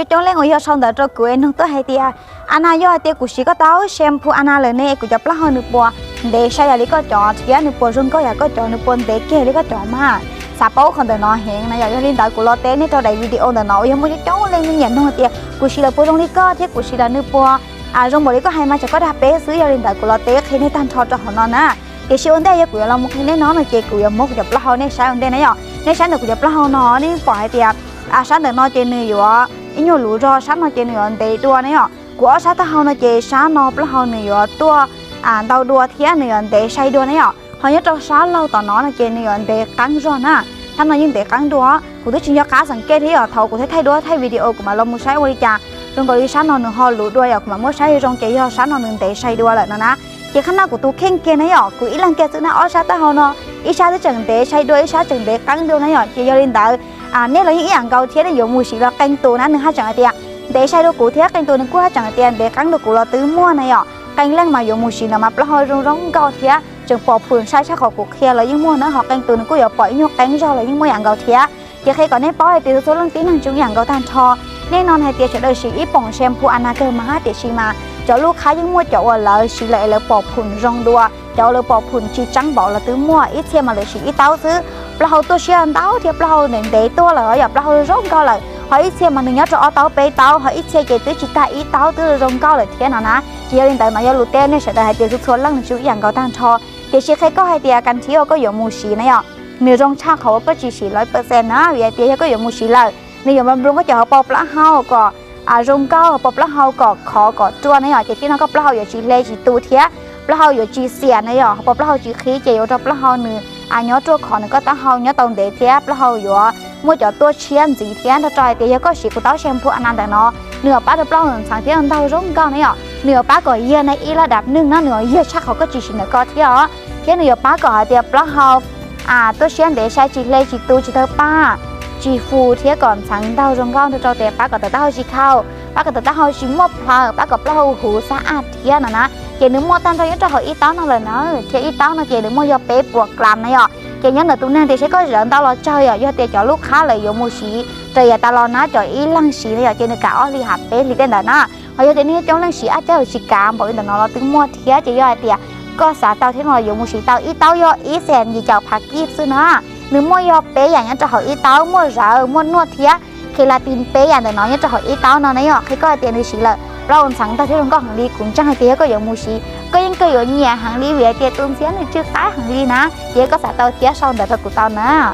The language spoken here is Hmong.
Coob leej uas yog sau ntawv rau kuv es nug tuaj hais tias, Ana, yog hais tias kuv siv koj tau shampoo Ana lawm ne, kuv cov plaub hau nws puas ntev sai yam li koj cov thiab nws puas zoo nkauj yam koj cov, nws puas ntev kiag li koj cov mas? Xav paub qhov ntawm no heev na yom. Yog li ntawd kuv los teb nej rau daim video ntawm no uas yog muaj coob coob leej nyiam nug tias kuv siv lawm puas zoo li koj thiab kuv siv lawm nws puas zoo npaum li koj hais mas tsam koj dag peb xwb. Yog li ntawd kuv los teb qhia nej tag nrho rau hauv no na. Tiam sis ua ntej yog kuv yuav los mus qhia nej no no ces kuv yuav muab kuv cov plaub hau nej saib ua ntej na yom. Nej saib ntawm kuv cov plaub hau no nej pom hais tias sab ntawm no ces nws yuav ib nyuag luv zog, sab no ces nws yuav ntev dua na yom. Kuv ob sab taub hau no ces sab no plaub hau nws yuav tuaj ntau dua thiab nws yuav ntev sai dua na yom. Ho nyob rau sab laug tom no no ces nws yuav ntev qeeb zog na. Sab no yeej ntev qeeb dua. Kuv twb tsis nco qab xeem kej thiab yom, thaum kuv thaij thaij duab thaij video kuv mam los mus saib ua li cas. Zoo nkaus li sab no nws ho luv dua yom, kuv mam muab saib zoo ces yog sab no nws ntev sai dua lawm no na. Ces qhab no kuv tus kheej kiag na yom, kuv ib leeg kiag xwb na, ob sab taub hau no ib sab twb tseem ntev sai dua ib sab tseem ntev qeeb dua na yom. Ces yog li ntawd nej los yeej ib yam nkaus thiab nej yuav mus siv los qee tus na, nws haj tseem hais tias ntev sai dua kuv thiab qee tus nws kuj haj tseem hais tias ntev qeeb dua kuv los twb muaj na yom. Qee leej mas yuav mus siv ntawd mas plaub hau zoo zoo nkauj thiab tseem pom phwm sai tshaj qhov kuv qhia los yeej muaj na, ho qee tus nws kuj yuav pom ib nyuag qeeb zog los yeej muaj yam nkaus thiab. Ces qhia kom nej paub hais tias txhua txhua leej tib neeg tseem ib yam nkaus tag nrho. Nej no hais tias sawv daws siv ib poom shampoo Ana kawg mas haj, tiam sis mas cov lub qhab yeej muaj cov uas lawv siv lawm es lawv pom phwm zoo dua, cov uas lawv pom phwm tsis tseeb npaum los twb muaj, ib txhia mas lawv siv ib taub xwb plaub hau tuaj siab ntau thiab plaub hau ntev ntev tuaj lawm yom, plaub hau zoo nkauj lawm. Ho ib txhia mas nws nyob rau ob taub peb taub, ho ib txhia ces twb tsis tag ib taub twb zoo nkauj lawm thiab no na. Ces yog li ntawd no yog lus teb nej sawv daws hais tias txhua txhua leej nws tseem ib yam nkaus tag nrho. Tiam sis qhia koj hais tias kas nthib uas koj yuav mus siv na yom, nws zoo tshaj qhov uas koj tsis siv lawm percent na, vim hais tias yog koj yuav mus siv lawm nws yuav nplooj koj cov hauv paus plaub hau kom zoo nkauj, hauv paus plaub hau kom khov kom ruaj na yom, ces tib no koj plaub hau yuav tsis hle tsis tu thiab plaub hau yuav tsis xiam na yom, hauv paus plaub hau tsis qhib ces yuav ua rau plaub hau nws nyob ruaj khov nws koj taub hau nyob tau ntev thiab plaub hau yuav muaj cov tuaj tshiab ntxiv thiab. Nrog rau hais tias yog koj siv kuv tau shampoo Ana ntawm no, nws yuav pab rau plaub hau ntxheev thiab ntaug zoo nkauj na yom, nws yuav pab kom yag na ib laj dab neeg na, nws yuav yag tshaj qhov koj tsis siv ntawm koj thiab os, thiab nws yuav pab kom hais tias plaub hau tuaj siab ntev sai tsis hle tsis tu tsis tawg paj tsis fus thiab kom ntxheev ntaug zoo nkauj nrog rau tias pab kom tawm taub hau tsis khau, pab kom tawm taub hau tsis muaj plhaw, pab kom plaub hau huv xab aj thiab no na. Ces nws muaj tag nrho nyob rau hauv ib taub no lawm na, thiab ib taub no ces nws muaj yog peb puas gram na yom. Ces nyob ntawm tus neeg tias seb koj zawv ntau los tsawg yom, yog tias cov lub qhab lawv yuav mus siv rau yav tas los na, cov ib leeg siv na yom, ces nws kav ob hlis ham peb hlis tej ntawd na. Ho yog tias nej coob leej siv aj caj yuav tsis kav npaum li ntawm no los twb muaj thiab. Ces yog hais tias koj xav tau thiab no los yuav mus siv tau ib taub yog ib xees yim caum phav kij xwb na. Nws muaj yog peb yam nyob rau hauv ib taub, muaj zawv muaj nuaj thiab kelatin peb yam ntawm no nyob rau hauv ib taub no na yom. Qhia koj hais tias nws siv lawm plaub hau ntxheev ntag thiab zoo nkauj heev li. Kuv ntseeg hais tias yog koj yuav mus siv, koj yeej kawg yuav nyiam heev li vim hais tias tus ntxhiab nws tsw qaib heev li na. Ces yog koj xav tau thiab sau ntawv rau kuv tau na.